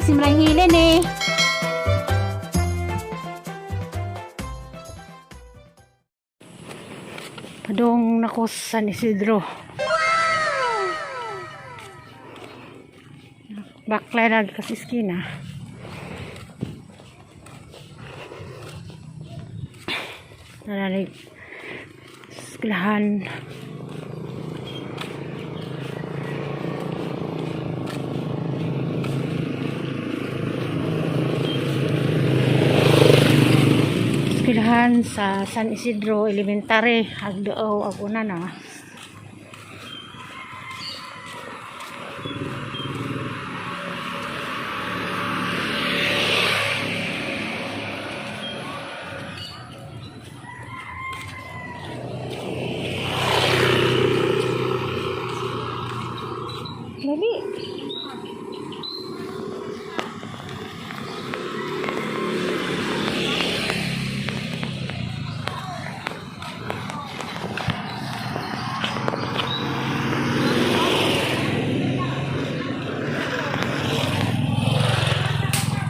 Simrang hilin eh. Padong nako sa San Isidro. Baklay lagi kasi iskina. Nalalig. Eskwelahan. Eskwelahan sa San Isidro Elementary. Agdao ako na na. Dali.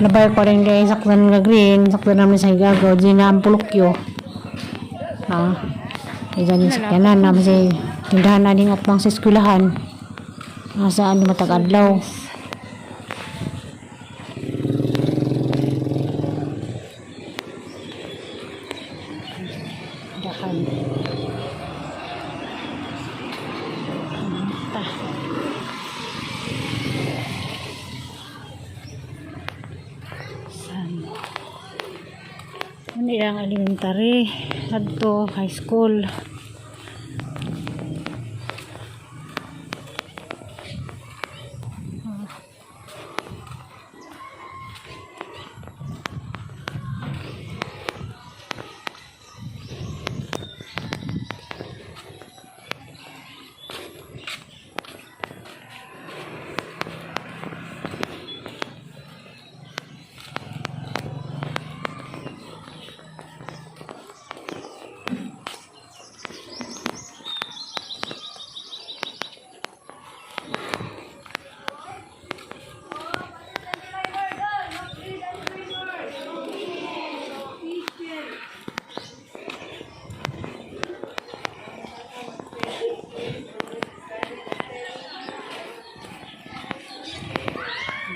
Labay ko rin kay saktan nga green, saktan namin sa higagaw, di na ang pulukyo. Ha? Ay dyan yung sakyanan namin sa tindahan na ding atbang sa eskwelahan. Nasa ano matag-adlaw. Tindahan. Ta. San? Ano ilang elementary, adto high school.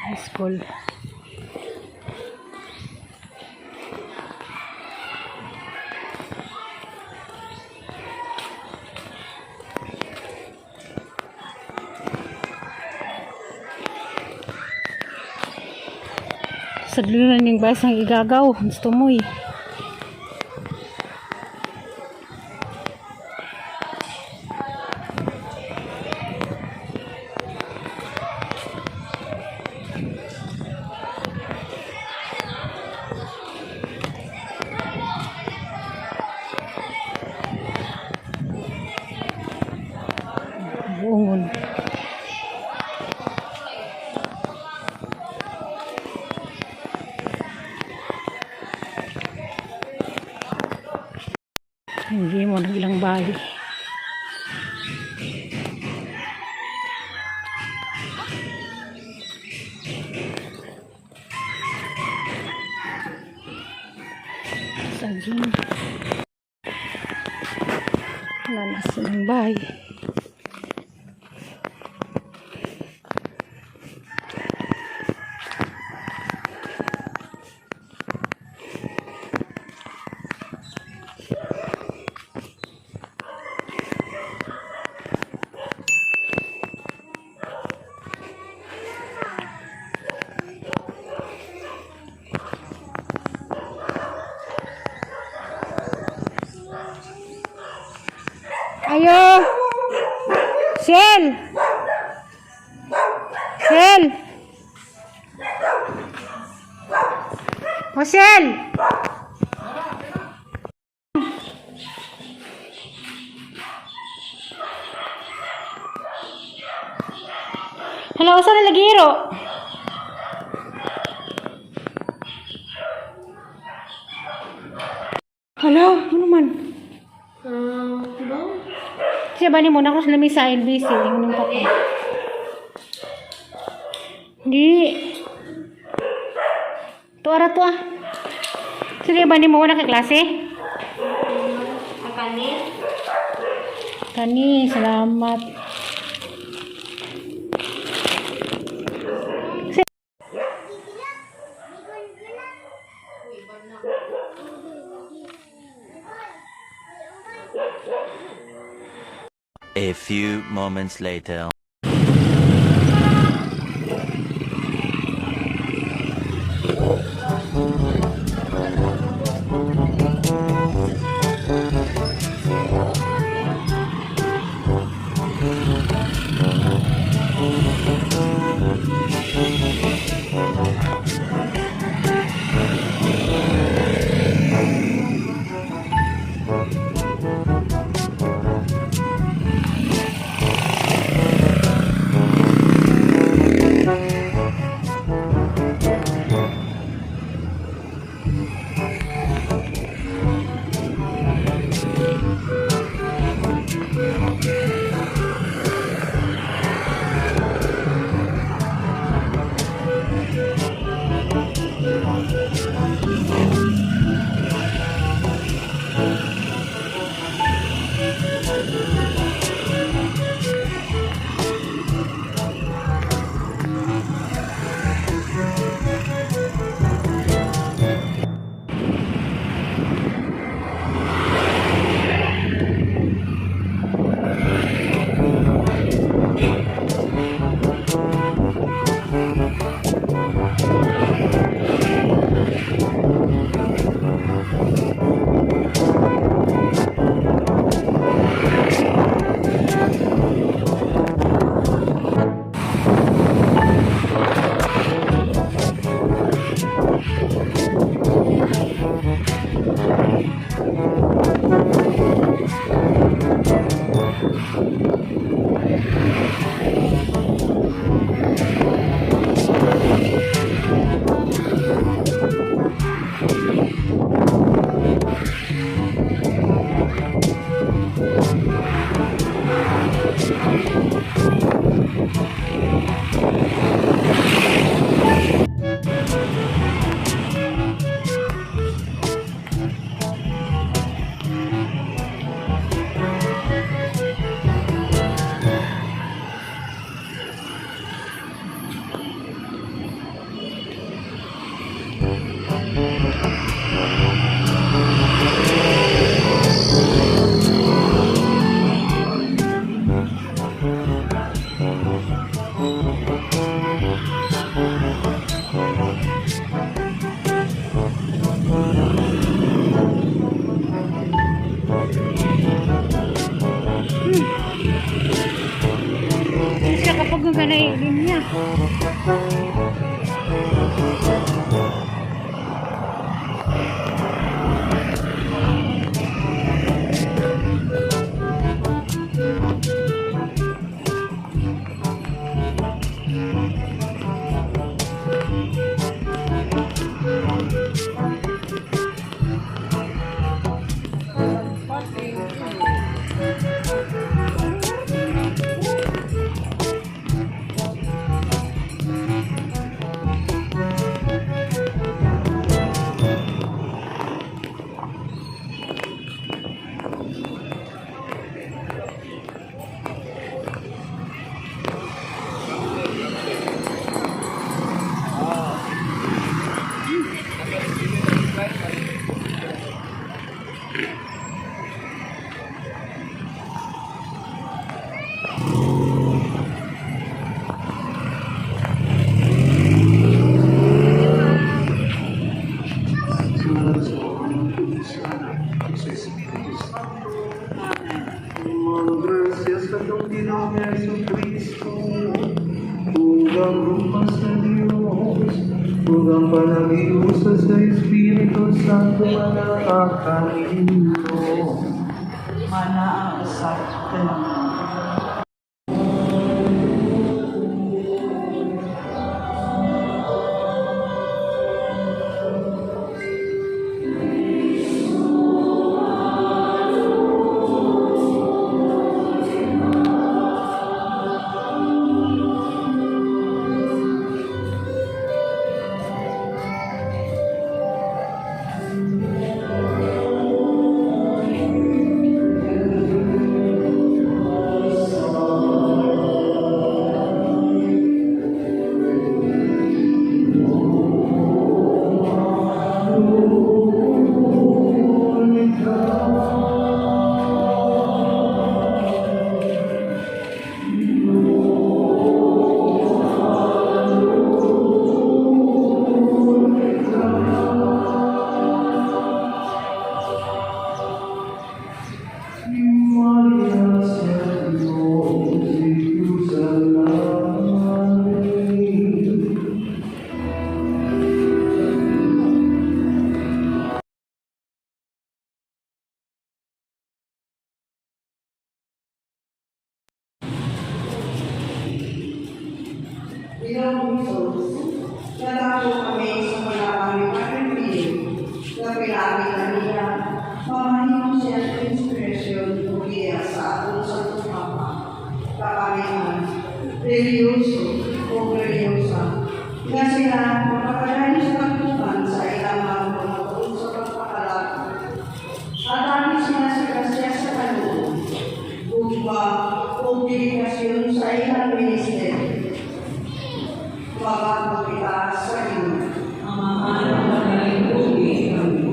High school. Sa dulo na ning basang igagaw, gusto mo eh. Buongon. Hindi mo nang ilang bahay. Sa gym. Wala na silang bahay. Ayo! Shell! Shell! O, Shell! Hello, saan na lagiro? Hala, ano man? Siya ba ni mo na sa lamisa LBC, ingon ng papa. Di. Tuara to ah. Sige ba ni mo wala ka klase? Kani? Kani, salamat. A few moments later. Hindi siya kapag nga ganay niya. Gracias sa atong Ginoong Hesus Kristo, ug ang gugma sa Dios, ug ang panagiusa sa Espiritu Santo manaa kaninyo. Manaa usab kanimo. Ginoong Jesus, nagapo kami sa paglaban ni Padre Pio, nga pinaagi kaniya, mamahimo siya inspirasyon ug giya sa atong Santo Papa, kaparian, relihiyoso o relihiyosa, nga sila mapapadayon sa pagtuman sa ilang mga pamatuod sa pagpakalagi. Hatagi sila sa grasya sa kaluoy, gugma ug dedikasyon sa ilang ministeryo. Mag-ampo kita sa Ginoo. Amahan, patalinghugi kami.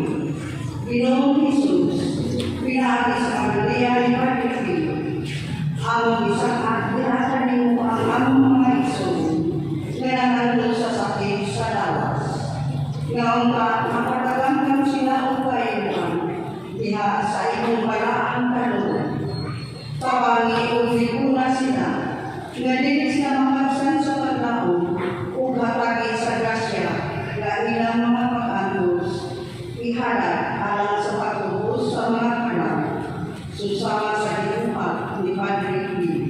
Ginoong Jesus, pinaagi sa pamilya ni Padre Pio, among gisang-at diha nimo ang among mga igsoon nga nangandoy sa sakit sa lawas. Nga unta makatagamgam sila og kayuhan diha sa imong balaang kaluoy. Tabangi ug libuna sila nga dili sila makabsan sa paglaom ug hatagi sa grasya nga ilang mga pag-antos ihalad alang sa pagtubos sa mga kalag susama sa gibuhat ni Padre Pio.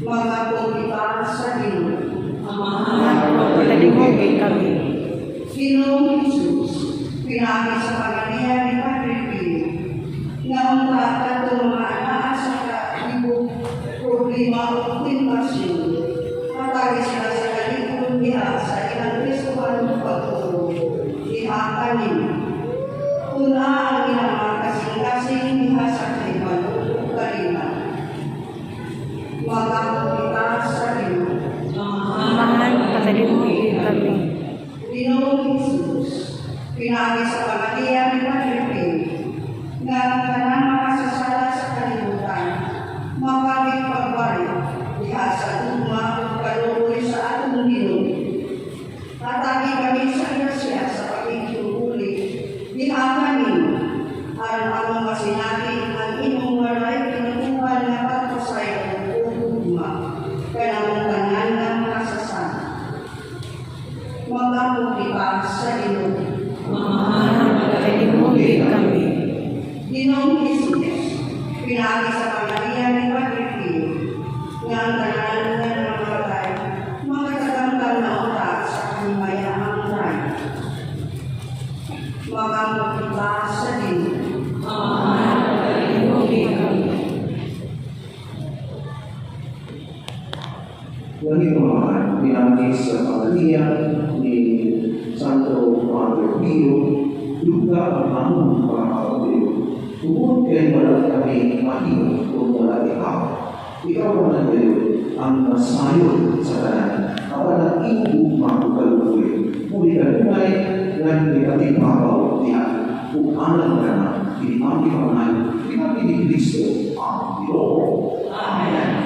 Mag-ampo kita sa Ginoo. Amahan, patalinghugi kami. Ginoong Jesus, pinaagi sa pamilya ni Padre Pio, nga unta kadtong mga anaa sa kalibog problema o tentasyon, hatagi sila sa kalig-on diha sa ilang Kristohanong pagtuo, diha kanimo. Tun-a ang ilang mga kasing-kasing diha sa kahibalo ug kalingaw. Mag-ampo kita sa Ginoo. Amahan, patalinghugi kami. Ginoong Jesus, pinaagi sa pamilya ni Padre Pio, nga ang tanang makasasala sa kalibutan, makamit pagbalik diha sa gugma ug kaluoy sa atong Ginoo. Hatagi kami sa grasya sa pakighiuhuli, diha kanimo, aron among masinati ang imong walay tinuohan nga pagpasaylo ug gugma, kanamong tanan nga makasasala. Mag-ampo kita sa Ginoo. Amahan, patalinghugi kami. Ginoong Jesus, pinaagi sa pamilya ni Padre Pio, nga ang tanan nga namamatay, makatagamgam na unta sa kahimayaang dayon. Mag-ampo kita sa Ginoo. Amahan, patalinghugi kami. Langit Amahan, pinaagi sa pamilya ni Santo Padre Pio, duga ang among pagkakauyo. Tungod kay wala kami mahimo kung wala ikaw. Ikaw man gayon ang nasayod sa tanan. Apan ang imong gugma ug kaluoy. Muli kanunay nga nagatipabaw diha. Ug alang kana, kini aming pangayo, pinaagi ni Kristo ang Ginoo. Amen.